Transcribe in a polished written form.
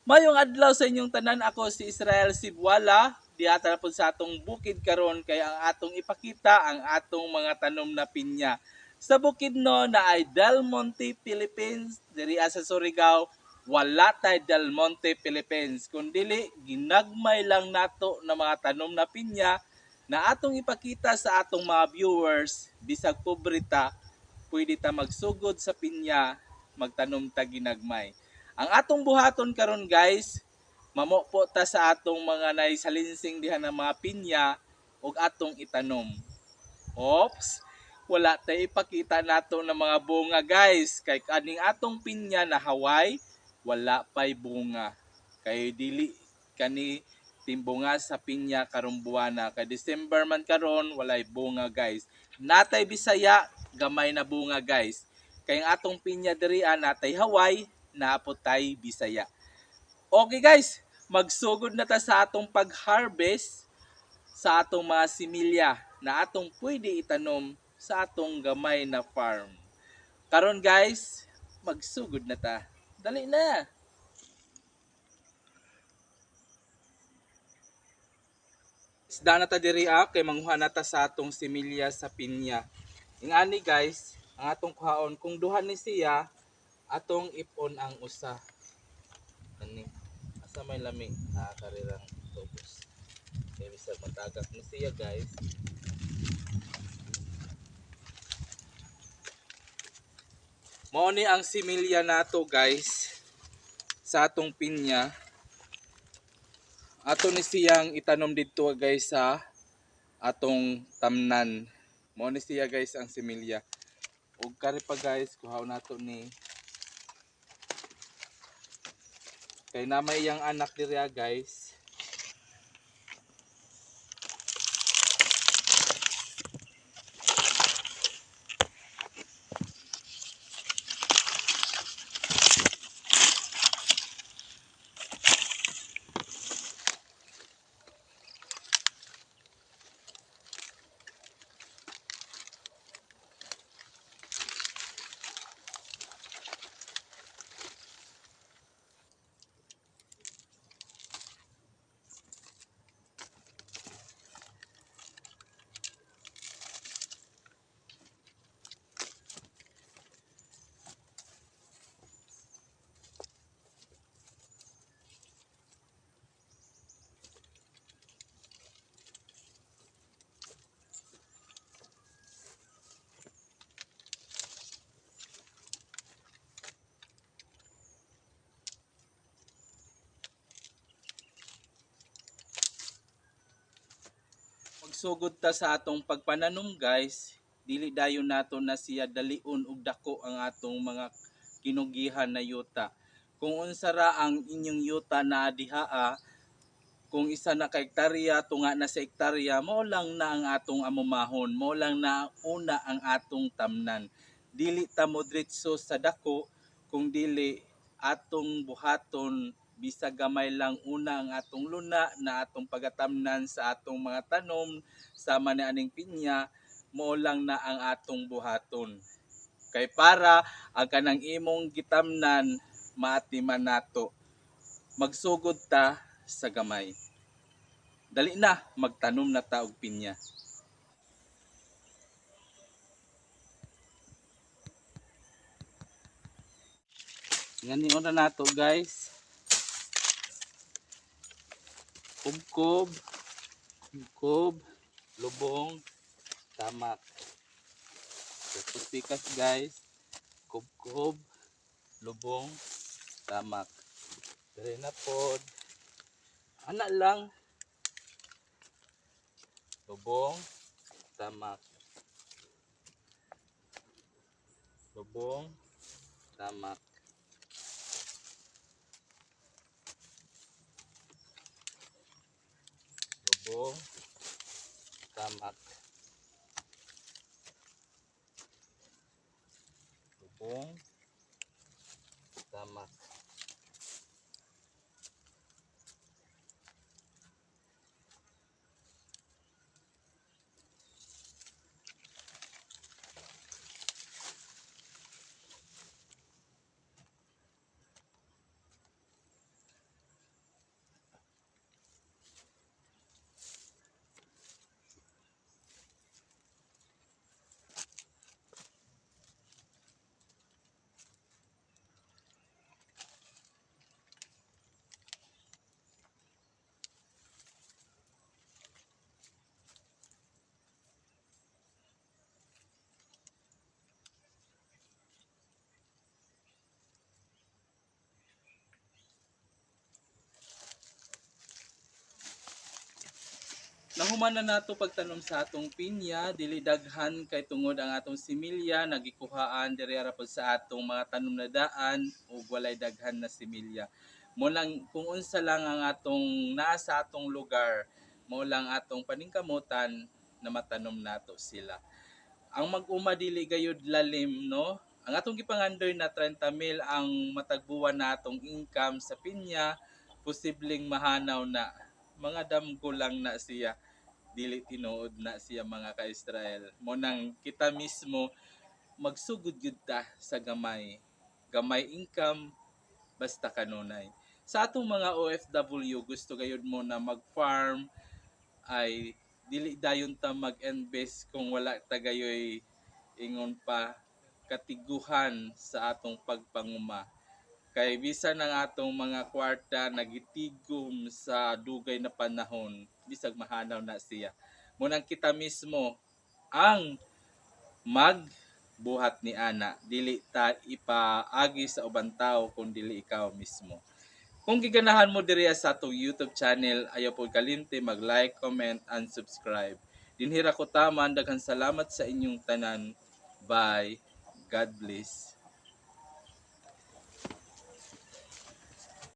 Mayong adlaw sa inyong tanan. Ako si Israel Sibuala. Diha ta po sa atong bukid karon kay ang atong ipakita ang atong mga tanom na pinya. Sa bukid no na ay Del Monte Philippines, diri sa Surigao, wala tay Del Monte Philippines. Kun dili ginagmay lang nato na mga tanom na pinya na atong ipakita sa atong mga viewers, bisag pobre ta, pwede ta magsugod sa pinya, magtanom ta ginagmay. Ang atong buhaton karon guys, mamopo ta sa atong mga naisalinsing diha ng mga pinya ug atong itanom. Oops, wala tay ipakita nato ng mga bunga guys, kay kaning atong pinya na Hawaii, wala pay bunga. Kay dili kani timbunga sa pinya karong buwana. Kay December man karon, walay bunga guys. Natay Bisaya, gamay na bunga guys. Kay ang atong pinya diri natay Hawaii, napotay Bisaya. Okay guys, magsugod na ta sa atong pag-harvest sa atong mga similya na atong pwede itanom sa atong gamay na farm. Karon guys, magsugod na ta. Dali na! Isda na ta diri kay manguha na ta sa atong similya sa pinya. Ingani guys, ang atong kuhaon kung duha ni siya, atong ipon ang usa. Ani asa may lami nakarirang tubos. Kay bisag matagak ni siya guys. Mao ni ang similya nato guys sa atong pinya. Ato ni siyang itanom didto guys sa atong tamnan. Mao ni siya guys ang similya. Ug kari pa guys, kuhaon nato ni kay na may iyang anak diri guys. Magsugod ta sa atong pagpananom guys, dili dayon nato na siya dalion og dako ang atong mga kinugihan na yuta. Kung unsa ra ang inyong yuta na dihaa, kung isa na ka hektarya, tunga na sa hektarya, mao lang na ang atong amumahon, mao lang na una ang atong tamnan. Dili ta mo diretso sa dako, kung dili atong buhaton bisag gamay lang una ang atong luna na atong pagatamnan sa atong mga tanom sama ni aning pinya, mao lang na ang atong buhaton. Kay para ang kanang imong gitamnan maatiman nato. Magsugod ta sa gamay. Dali na, magtanom na ta og pinya. Ngani una nato guys. Kubkob, kubkob, lubong, tamak. Tapos pikas guys, kubkob, lubong, tamak. Dere na pod. Ana lang. Lubong, tamak. Lubong, tamak. Lubong, tamak. Lubong, tamak. Nahuman na nato pagtanom sa atong pinya, dili daghan kay tungod ang atong similya nagikuhaan diri ra pod sa atong mga tanom na daan ug walay daghan na similya. Mo lang kung unsa lang ang atong naa sa atong lugar, mao lang atong paningkamutan na matanom nato sila. Ang mag-uma dili gayud lalim, no? Ang atong gipangandoy na 30 mil ang matagbuwan na atong income sa pinya, posibleng mahanaw na. Mga damgo lang na siya, dili tinuod na siya, mga ka-Israel. Mo nang kita mismo magsugod gyud ta sa gamay. Gamay income basta kanunay. Sa atong mga OFW, gusto gayud mo na mag-farm ay dili dayon ta mag-invest kung wala ta gayoy ingon pa katiguhan sa atong pagpanguma. Kay bisan ang atong mga kwarta nagitigom sa dugay na panahon, bisag mahanaw na siya. Munang kita mismo ang magbuhat ni ana, dili ta ipaagi sa ubang tawo kung dili ikaw mismo. Kung giganahan mo diri sa atong YouTube channel, ayaw po kalimti mag-like, comment, and subscribe. Dinhira ko taman, daghan salamat sa inyong tanan. Bye. God bless.